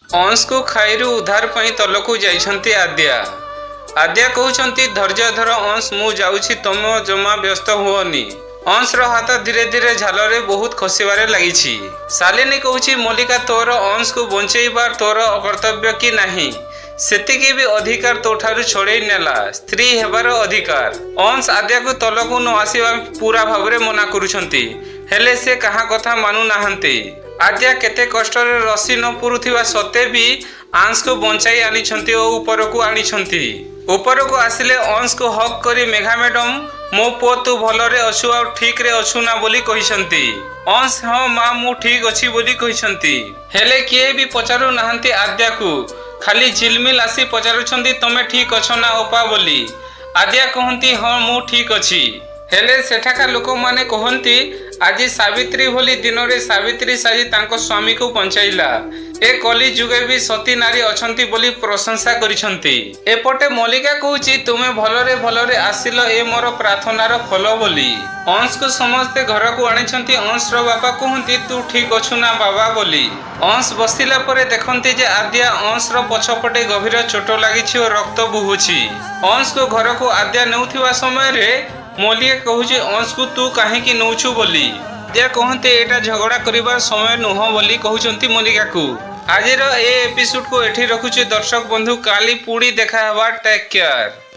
ଅଂଶକୁ ଖାଇରୁ ଉଦ୍ଧାର ପାଇଁ ତଳକୁ ଯାଇଛନ୍ତି ଆଦ୍ୟା। ଆଦ୍ୟା କହୁଛନ୍ତି, ଧୈର୍ଯ୍ୟ ଧର ଅଂଶ, ମୁଁ ଯାଉଛି, ତମ ଜମା ବ୍ୟସ୍ତ ହୁଅନି। ଅଂଶର ହାତ ଧୀରେ ଧୀରେ ଝାଳରେ ବହୁତ ଖସିବାରେ ଲାଗିଛି। ଶାଲିନୀ କହୁଛି, ମଲ୍ଲିକା, ତୋର ଅଂଶକୁ ବଞ୍ଚେଇବାର ତୋର କର୍ତ୍ତବ୍ୟ କି ନାହିଁ? ସେତିକି ବି ଅଧିକାର ତୋଠାରୁ ଛଡ଼େଇ ନେଲା, ସ୍ତ୍ରୀ ହେବାର ଅଧିକାର। ଅଂଶ ଆଦ୍ୟାକୁ ତଳକୁ ନ ଆସିବା ପୁରା ଭାବରେ ମନା କରୁଛନ୍ତି, ହେଲେ ସେ କାହା କଥା ମାନୁନାହାନ୍ତି। ଆଦ୍ୟା କେତେ କଷ୍ଟରେ ରସି ନ ପୁରୁଥିବା ସତ୍ତ୍ୱେ ବି ଅଂଶକୁ ବଞ୍ଚାଇ ଆଣିଛନ୍ତି ଓ ଉପରକୁ ଆଣିଛନ୍ତି। ଉପରକୁ ଆସିଲେ ଅଂଶକୁ ହଗ୍ କରି ମେଘା ମ୍ୟାଡମ, ମୋ ପୁଅ, ତୁ ଭଲରେ ଅଛୁ ଆଉ ଠିକରେ ଅଛୁ ନା ବୋଲି କହିଛନ୍ତି। ଅଂଶ ହଁ ମା, ମୁଁ ଠିକ ଅଛି ବୋଲି କହିଛନ୍ତି। ହେଲେ କିଏ ବି ପଚାରୁ ନାହାନ୍ତି ଆଦ୍ୟାକୁ, ଖାଲି ଝିଲମିଲ ଆସି ପଚାରୁଛନ୍ତି, ତମେ ଠିକ ଅଛ ନା ଅପା ବୋଲି। ଆଦ୍ୟା କହନ୍ତି, ହଁ, ମୁଁ ଠିକ ଅଛି। ହେଲେ ସେଠାକା ଲୋକମାନେ କହନ୍ତି, ଆଜି ସାବିତ୍ରୀ ଭଳି ଦିନରେ ସାବିତ୍ରୀ ସାଜି ତାଙ୍କ ସ୍ୱାମୀକୁ ବଞ୍ଚାଇଲା। ଏ କଲି ଯୁଗେ ବି ସତୀ ନାରୀ ଅଛନ୍ତି ବୋଲି ପ୍ରଶଂସା କରିଛନ୍ତି। ଏପଟେ ମଲ୍ଲିକା କହୁଛି, ତୁମେ ଭଲରେ ଭଲରେ ଆସିଲ, ଏ ମୋର ପ୍ରାର୍ଥନାର ଫଳ ବୋଲି। ଅଂଶକୁ ସମସ୍ତେ ଘରକୁ ଆଣିଛନ୍ତି। ଅଂଶର ବାପା କୁହନ୍ତି, ତୁ ଠିକ ଅଛୁ ନା ବାବା ବୋଲି। ଅଂଶ ବସିଲା ପରେ ଦେଖନ୍ତି ଯେ ଆଦ୍ୟା, ଅଂଶର ପଛପଟେ ଗଭୀର ଚୋଟ ଲାଗିଛି ଓ ରକ୍ତ ବୋହୁଛି। ଅଂଶକୁ ଘରକୁ ଆଦ୍ୟା ନେଉଥିବା ସମୟରେ ମଲ୍ଲିକା କହୁଛି, ଅଂଶକୁ ତୁ କାହିଁକି ନେଉଛୁ ବୋଲି। ଆଦ୍ୟା କହନ୍ତି, ଏଇଟା ଝଗଡ଼ା କରିବାର ସମୟ ନୁହଁ ବୋଲି କହୁଛନ୍ତି ମଲ୍ଲିକାକୁ। ଆଜିର ଏ ଏପିସୋଡକୁ ଏଠି ରଖୁଛି ଦର୍ଶକ ବନ୍ଧୁ, କାଲି ପୁଣି ଦେଖା ହେବା। Take care.